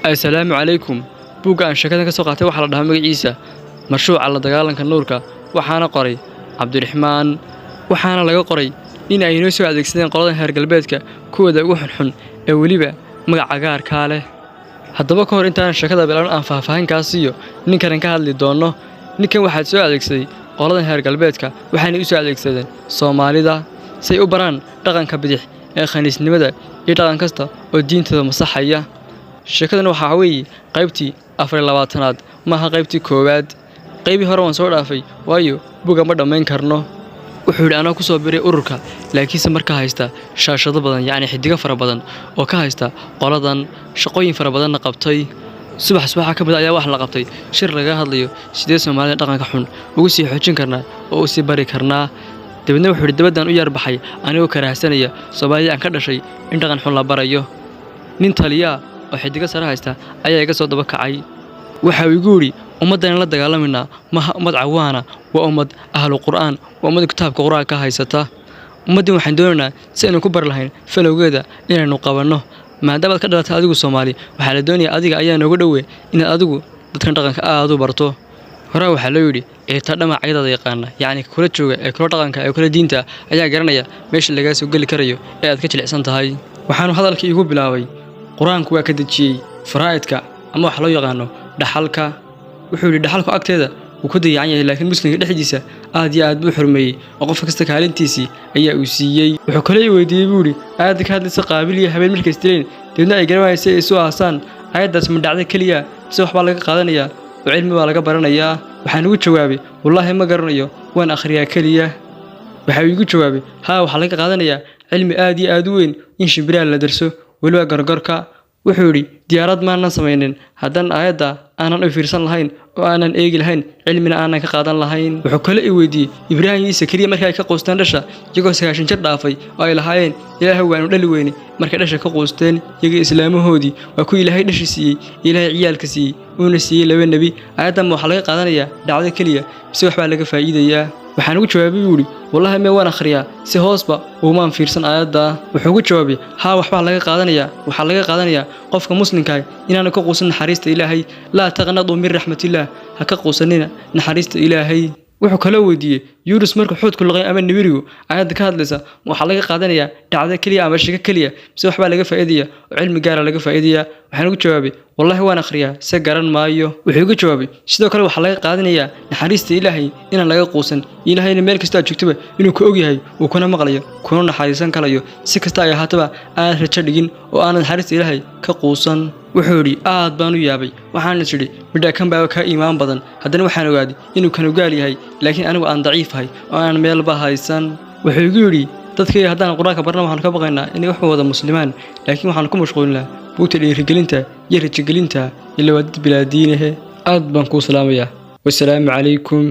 Assalaamu calaykum. Buugga aan sheekadan ka soo qaatay waxaa la dhahaa magaciisa Mashruuca la Dagaalanka Nuurka, waxaana qoray Cabdiraxmaan, waxaana laga qoray in ay inoo soo adeegsadeen qoladan reer galbeedka kuwooda ugu xunxun ee weliba magaca gaarkaa leh. Haddaba ka hor intaanan sheekada bilaabin aan faahfaahin kaa siiyo ninkanan ka hadli doono. Ninkan waxaa soo adeegsaday qoladan reer galbeedka, waxaanay u soo adeegsadeen Soomaalida si ay u baraan dhaqanka bidix ee khaniisnimada iyo dhaqan kasta oo diintooda masaxaya. Sheekadan waxaa weeye qaybtii 24aad, maaha qaybtii koowaad. Qaybii hore waan soo dhaafay, waayo buugga ma dhammayn karno. Wuxuu yidhi anaa ku soo biray ururka, laakiinse markaa haysta shaashado badan, yacni xidigo fara badan oo ka haysta qoladan, shaqooyin fara badanna qabtay. Subax subaxa ka mid ayaa wax la qabtay shir lagaga hadlayo sidee Soomaalida dhaqanka xun ugu sii xoojin karnaa oo u sii bari karnaa. Dabeedna wuxuu yidhi dabaddaan u yar baxay anigoo karaahsanaya Soomaalida aan ka dhashay in dhaqan xun la barayo. Nin taliyaa oo xidigo sare haysta ayaa iga soo daba kacay. Waxa uu igu yidhi ummaddan la dagaalamayna maaha ummad cawaana, waa ummad ahlu Qur'aan, waa ummad kitaabka Qur'aanka haysata. Ummaddan waxaan doonaynaa si aynu ku bari lahayn falowgeeda inaynu qabanno. Maadaama aad ka dhalatay adigu Soomaali, waxaa la doonayaa adiga ayaa nooga dhowe inaad adigu dadkan dhaqanka aad u barto. Horaa waxaa loo yidhi ciirta dhamac ayadaada yaqaana, yacni kula jooga ee kula dhaqanka ee kula diinta ayaa garanaya meesha lagaa soo geli karayo ee aad ka jilicsan tahay. Waxaanu hadalkii igu bilaabay Qur-aanku waa ka dejiyey faraa'idka ama waxa loo yaqaano dhaxalka. Wuxuu yidhi dhaxalku agteeda wuu ku dayacan yahay, laakiin muslimka dhexdiisa aad iyo aad buu xurmeeyey oo qof kasta kaalintiisii ayaa uu siiyey. Wuxuu kale i weydiiyey buu yidhi aayadda ka hadlaysa Qaabil iyo Habeen markay isdileen dabeedna ay garan waayeen si ay isu aasaan, aayaddaas ma dhacda keliya mise waxbaa laga qaadanayaa oo cilmi baa laga baranayaa? Waxaan ugu jawaabay wallaahi ma garanayo, waan akhriyaa keliya. Waxa uu igu jawaabay haa, waxaa laga qaadanayaa cilmi aad iyo aad u weyn in shimbiraha la darso, weliba gorgorka. Wuxuu yidhi diyaarad maanan samaynin haddaan aayadda aanan u fiirsan lahayn oo aanan eegi lahayn, cilmina aanan ka qaadan lahayn. Wuxuu kale i weydiiyey Ibraahim iyo Sakariya markii ay ka quusteen dhasha iyagoo 90 jir dhaafay oo ay lahaayeen Ilaahay waanu dhali weyne, markay dhasha ka quusteen iyaga islaamahoodii waa kuwii Ilaahay dhashi siiyey, Ilaahay ciyaalka siiyey, uuna siiyey 2 nebi. Aayaddan waxaa laga qaadanayaa dhacdo keliya mise waxbaa laga faa'iidayaa? Waxaan ugu jawaabay buu yidhi wallaahi mee waan akhriyaa, si hoosba ugumaan fiirsan aayadda. Wuxuu ugu jawaabay haa, waxbaa laga qaadanayaa. Waxaa laga qaadanayaa qofka muslimka ah inaanu ka quusan naxariista Ilaahay. Laa taqnaduu min raxmatillaah, ha ka quusanina naxariista Ilaahay. Wuxuu kaloo weydiiyey Yunus markuu xuudku liqay ama nibirigu, aayadda ka hadlaysa waxaa laga qaadanayaa dhacdo keliya ama sheeko keliya mise waxbaa laga faa'iidayaa oo cilmi gaara laga faa'iidayaa? Waxaan ugu jawaabay wallaahi waan akhriyaa, se garan maayo. Wuxuu igu jawaabay sidoo kale waxaa laga qaadanayaa naxariista Ilaahay inaan laga quusan, Ilaahayna meel kasta aad joogtaba inuu ku ogyahay, uu kuna maqlayo, kuna naxariisan karayo, si kasta ay ahaataba aanad rajo dhigin oo aanad naxariista Ilaahay ka quusan. Wuxuu yidhi aad baan u yaabay, waxaan is idhi midhaa kan baaba ka iimaan badan, haddana waxaan ogaaday inuu kanu gaal yahay, laakiin anigu aan daciif ahay oo aanan meelba haysan. Wuxuu igu yidhi dadkayga haddaan Qur-aanka barna waxaanu ka baqaynaa inay wax wada muslimaan, laakiin waxaanu ku mashquulinaa buugta dhiirigelinta iyo rajogelinta, ilaa waa dad bilaa diinahe. Aad baan kuu salaamayaa. Wassalaamu calaykum.